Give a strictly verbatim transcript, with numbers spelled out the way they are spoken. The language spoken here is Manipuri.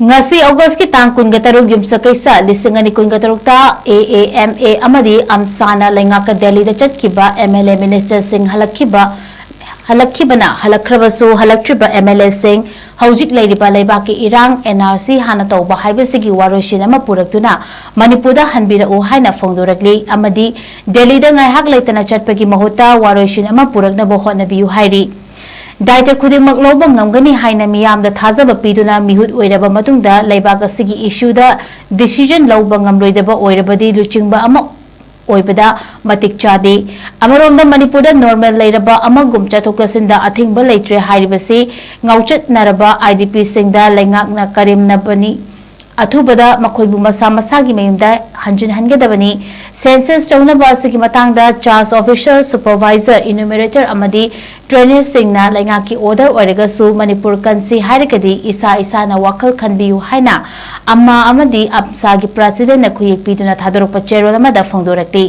ꯉꯁꯤ ꯑꯣꯒꯁꯀꯤ ꯇꯥꯡ ꯀꯨꯟꯒ ꯇꯔꯨꯛ, ꯌꯨꯝꯁꯀꯩꯁ ꯂꯤꯁꯤꯡ ꯑꯅꯤ ꯀꯨꯟꯒ ꯇꯔꯨꯛꯇ ꯑꯦ ꯑꯦ ꯑꯦꯝ ꯑꯦ ꯑꯃꯗꯤ ꯑꯝꯁꯥꯅ ꯂꯩꯉꯥꯛꯀ ꯗꯦꯜꯂꯤꯗ ꯆꯠꯈꯤꯕ ꯑꯦꯝ ꯑꯦꯜ ꯑꯦ ꯃꯤꯅꯤꯁꯇꯔꯁꯤꯡ ꯍꯜꯂꯛꯈꯤꯕ, ꯍꯜꯂꯛꯈꯤꯕꯅ ꯍꯜꯂꯛꯈ꯭ꯔꯕꯁꯨ, ꯍꯜꯂꯛꯇ꯭ꯔꯤꯕ ꯑꯦꯝ ꯑꯦꯜ ꯑꯦꯁꯤꯡ ꯍꯧꯖꯤꯛ ꯂꯩꯔꯤꯕ ꯂꯩꯕꯥꯛꯀꯤ ꯏꯔꯥꯡ, ꯑꯦꯟ ꯑꯥꯔ ꯁꯤ ꯍꯥꯟꯅ ꯇꯧꯕ ꯍꯥꯏꯕꯁꯤꯒꯤ ꯋꯥꯔꯣꯏꯁꯤꯟ ꯑꯃ ꯄꯨꯔꯛꯇꯨꯅ ꯃꯅꯤꯄꯨꯔꯗ ꯍꯟꯕꯤꯔꯛꯎ ꯍꯥꯏꯅ ꯐꯣꯡꯗꯣꯔꯛꯂꯤ ꯑꯃꯗꯤ ꯗꯦꯜꯂꯤꯗ ꯉꯥꯏꯍꯥꯛ ꯂꯩꯇꯅ ꯆꯠꯄꯒꯤ ꯃꯍꯨꯠꯇ ꯋꯥꯔꯣꯏꯁꯤꯟ ꯑꯃ ꯄꯨꯔꯛꯅꯕ ꯍꯣꯠꯅꯕꯤꯌꯨ ꯍꯥꯏꯔꯤ꯫ ꯗꯥꯏꯇ ꯈꯨꯗꯤꯡꯃꯛ ꯂꯧꯕ ꯉꯝꯒꯅꯤ ꯍꯥꯏꯅ ꯃꯤꯌꯥꯝꯗ ꯊꯥꯖꯕ ꯄꯤꯗꯨꯅ ꯃꯤꯍꯨꯠ ꯑꯣꯏꯔꯕ ꯃꯇꯨꯡꯗ ꯂꯩꯕꯥꯛ ꯑꯁꯤꯒꯤ ꯏꯁꯨꯗ ꯗꯤꯁꯤꯖꯟ ꯂꯧꯕ ꯉꯝꯂꯣꯏꯗꯕ ꯑꯣꯏꯔꯕꯗꯤ ꯂꯨꯆꯤꯡꯕ ꯑꯃ ꯑꯣꯏꯕꯗ ꯃꯇꯤꯛ ꯆꯥꯗꯦ꯫ ꯑꯃꯔꯣꯝꯗ ꯃꯅꯤꯄꯨꯔꯗ ꯅꯣꯔꯃꯦꯜ ꯂꯩꯔꯕ ꯑꯃꯒꯨꯝ ꯆꯠꯊꯣꯛ ꯆꯠꯁꯤꯟꯗ ꯑꯊꯤꯡꯕ ꯂꯩꯇ꯭ꯔꯦ ꯍꯥꯏꯔꯤꯕꯁꯤ ꯉꯥꯎꯆꯠꯅꯔꯕ ꯑꯥꯏ ꯗꯤ ꯄꯤꯁꯤꯡꯗ ꯂꯩꯉꯥꯛꯅ ꯀꯔꯦꯝꯅꯕꯅꯤ꯫ ꯑꯊꯨꯕꯗ ꯃꯈꯣꯏꯕꯨ ꯃꯁꯥ ꯃꯁꯥꯒꯤ ꯃꯌꯨꯝꯗ ꯍꯟꯖꯤꯟꯍꯟꯒꯗꯕꯅꯤ꯫ ꯁꯦꯟꯁꯁ ꯇꯧꯅꯕ ꯑꯁꯤꯒꯤ ꯃꯇꯥꯡꯗ ꯆꯥꯔꯖ ꯑꯣꯐꯤꯁꯔ, ꯁꯨꯄꯔꯚꯥꯏꯖꯔ, ꯏꯅꯨꯃꯦꯔꯦꯇꯔ ꯑꯃꯗꯤ ꯇ꯭ꯔꯦꯅꯔꯁꯤꯡꯅ ꯂꯩꯉꯥꯛꯀꯤ ꯑꯣꯔꯗꯔ ꯑꯣꯏꯔꯒꯁꯨ ꯃꯅꯤꯄꯨꯔ ꯀꯟꯁꯤ ꯍꯥꯏꯔꯒꯗꯤ ꯏꯁꯥ ꯏꯁꯥꯅ ꯋꯥꯈꯜ ꯈꯟꯕꯤꯌꯨ ꯍꯥꯏꯅ ꯑꯝꯃꯥ ꯑꯃꯗꯤ ꯑꯝꯁꯥꯒꯤ ꯄ꯭ꯔꯁꯤꯗꯦꯟꯠꯅ ꯈꯨꯌꯦꯛ ꯄꯤꯗꯨꯅ ꯊꯥꯗꯣꯔꯛꯄ ꯆꯦꯔꯣꯜ ꯑꯃꯗ ꯐꯣꯡꯗꯣꯔꯛꯂꯤ꯫